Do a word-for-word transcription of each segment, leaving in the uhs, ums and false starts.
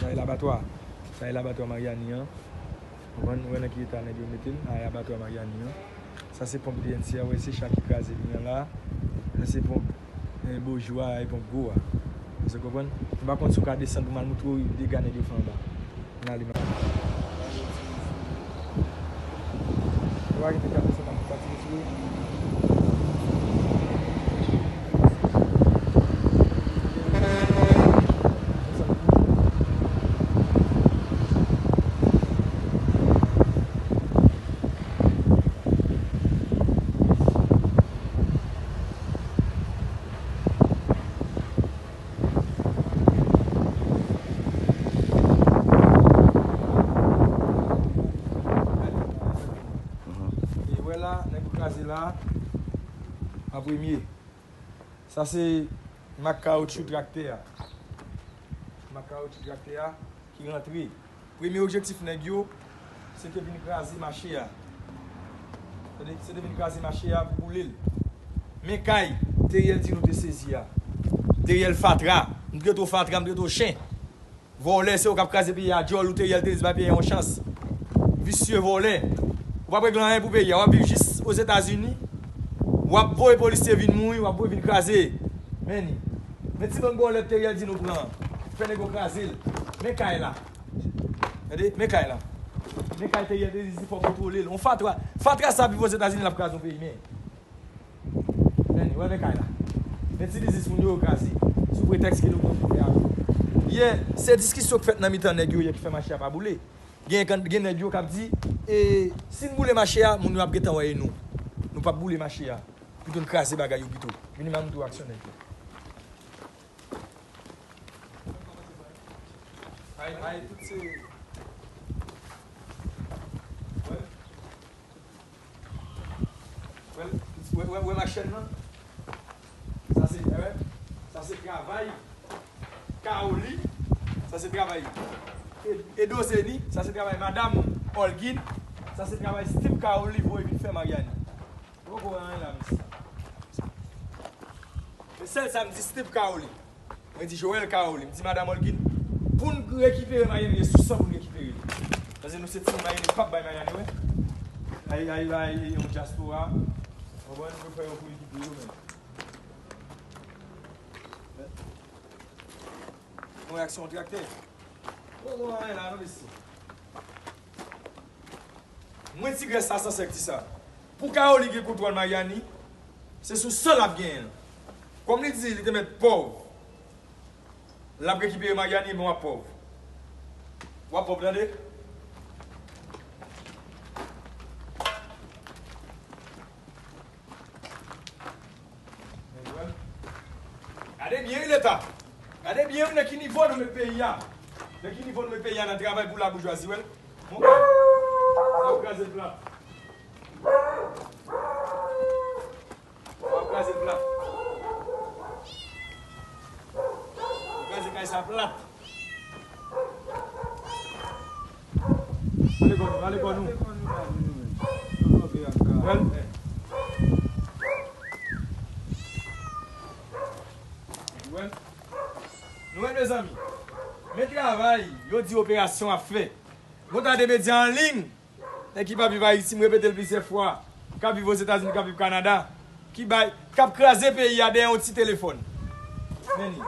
Sa e labatwa. Sa e labatwa Maryani an. Ou konprann? Ou wè nan ki eta nèg yo mete l? A, e abatwa Maryani an. Sa se ponp D N C a, ou wè se cha ki kraze li an la. Sa se ponp, eh, Bojou a, e ponp gwo a. Èske w konprann? M pa konn si w ka desann pou m al moutre w dega nèg yo fè anba. Ann ale, m ap Yo pa gen pita pou sa, m ap pati retire. E wè la, nèg yo kraze la, an premye. Sa se mak kawotchou traktè a. Mak kawotchou traktè a ki rantre. Premye objektif nèg yo, se te vin kraze mache a. Tande, se te vin kraze mache a pou boule l. Men kay, Teriel di nou te sezi a. Teriel fatra. M trete w fatra, m trete w chen. Vòlè, se ou k ap kraze peyi a, djòl ou, Teriel te di bay peyi a yon chans. Visye vòlè. Ou p ap regle anyen pou peyi a. W ap viv jis Ozetazini. W ap voye polisye vin mouri, w ap voye vin kraze. Men ni. Men ti bann gòlèt Teriel di nou pran. Fè nèg yo kraze l. Men kay la. Tande, men kay la. Men kay Teriel te di fò kontwole l. On fatra. Fatra sa viv Ozetazini, l ap kraze yon peyi, men. Men, wè men kay la. Men ti biznis moun yo, yo kraze. Sou pretèks ke nou pran pouvwa a. Yè, se diskisyon k fèt nan mitan nèg yo yè ki fè mache a pa boule. Gen, gen nèg yo k ap di, e, si n boule mache a, moun yo ap gentan wè e nou. Nou p ap boule mache a. Pito n kraze bagay yo pito. Vini m a montre w aksyon nèg yo. Ay, ay, tout se. Wè. Wè, wè, wè, wè machenn nan. Sa se, wè, sa se travay Kaoli. Sa se travay E-, Edozeni. Sa se travay Madam Olgin. Sa se travay Steve Kaoli voye vin fè Maryani. Poko anyen la, mesye. Men sèl sa m di Steve Kaoli. Mwen di Joel Kaoli, m di Madam Olgin, pou n rekipere Maryani, e sou san pou n rekipere li. Paske nou se timoun Maryani, n p ap bay Maryani, wè. Ay, ay, ay, yon dyaspora. Konprann, nou fè yo pou li kite yo menm. Yon reyaksyon yon traktè. Poko anyen la, non, mesye. Mwen ti grès sa san sèk ti sa. Pou Kaoli gen kontwòl Maryani, se sou san l ap genyen l. Kòm li di li te mèt pòv, l ap rekipere Maryani, men w ap pòv. W ap pòv, tande? Gade byen wi Leta. Gade byen wi nan ki nivo nou met peyi a. Nan ki nivo nou met peyi a nan travay pou laboujwazi, wè. Bon, w ap kraze l plat. W ap kraze l plat. W ap kraze kay sa plat. Ale kò nou, ale kò nou. Wèl. Wèl. Nou wè, mezanmi. Men travay yo di operasyon ap fè. Gon ta de medya an liy. Nèg ki pa viv Ayiti, m repete l plizyè fwa, k ap viv Ozetazini, k ap viv Kanada, ki bay, k ap kraze peyi a dèyè yon ti telefòn. Men li.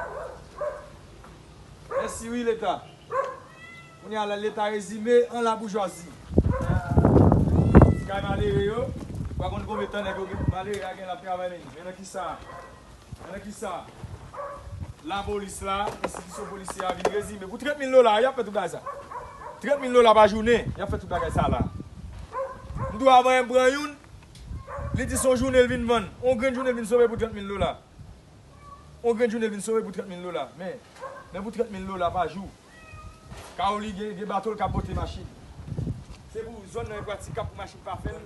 Mèsi wi, Leta. Kounye a la, Leta rezime an laboujwazi. Ti kay malere yo, ou pa konn konbyen tan nèg yo gen, malere a gen l ap travay, men li. Men nan kisa? Nan kisa? Lapolis la, enstitisyon polisyè a vin rezime. Pou trant mil dola, y ap fè tout bagay sa. Trant mil dola pa jounen, y ap fè tout bagay sa la. M tou avan m pran youn, li di se yon jounen l vin vann. On grenn jounen l vin sove pou trant mil dola. On grenn jounen l vin sove pou trant mil dola. Men, men pou trant mil dola pa jou. Kaoli gen, gen bato l k ap pote machin. Se pou zòn nan e pratikab pou machin pa fè l.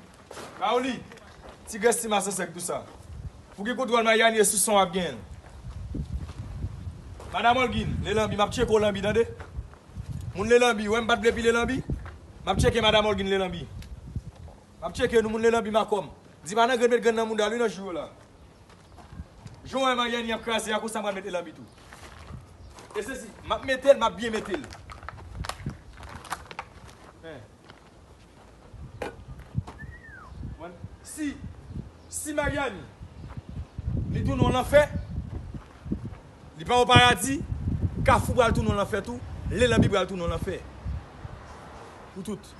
Kaoli, ti grès ti masasèk tou sa. Pou gen kontwòl Maryani e sou san w ap genyen l. Madam Olgin, Lelanbi, m ap tcheke w Lanbi, tande? Moun Lelanbi, wè m pa t vle pi Lelanbi. M ap tcheke Madam Olgin Lelanbi. M ap tcheke nou moun Lelanbi Makòm. Di pa nan grenn met grenn nan mouda l wi nan jou yo la. Jan w wè Maryani ap kraze a, konsa m pral mete Lanbi tou. E sesi, m ap mete l, m ap byen mete l. Hein. Mwen, si, si Maryani, li tounen yon lanfè, li pa yon paradi, Kafou pral tounen yon lanfè tou, Lelanbi pral tounen yon lanfè. Pou tout.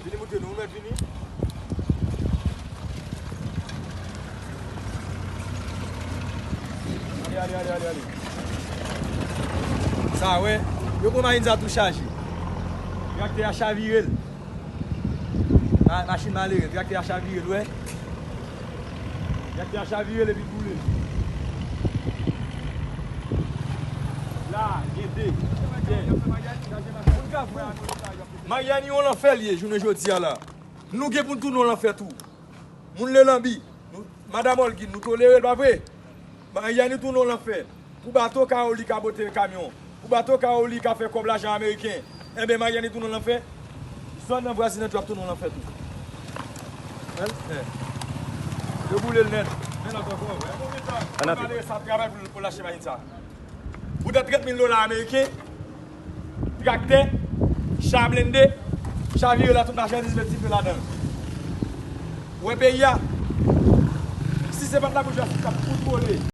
Vini moute nou, ou mèt vini. Ale, ale, ale, ale, ale. Sa, wè, yo pran machin sa tou chaje. Traktè a chavire l. Ma-, machin malere, traktè a chavire l, wè. Traktè a chavire l epi boule. La, gen de. Gen. Moun Kafou. Maryani yon lanfè l ye, jounen jodi a la. Nou gen pou n tounen yon lanfè tou. Moun Lelanbi, nou, Madanm Olguin, nou tolere l, pa vre? Maryani tounen yon lanfè. Pou bato Kaoli ka pote kamyon, pou bato Kaoli ka fè kòb lajan ameriken, enben, Maryani tounen yon lanfè. Zòn nan vwazinaj yo ap tounen yon lanfè tou. Wè l fè. Yo boule l nèt. Men lòt ankò, wè. Ann antre. Malere sa ap travay pou, pou lache machin sa. Pou de trant mil dola ameriken, traktè, cha blende, chavire la, tout machandiz mete dife ladan l. Ou wè peyi a, si se pa t laboujwa, se t ap fout vole.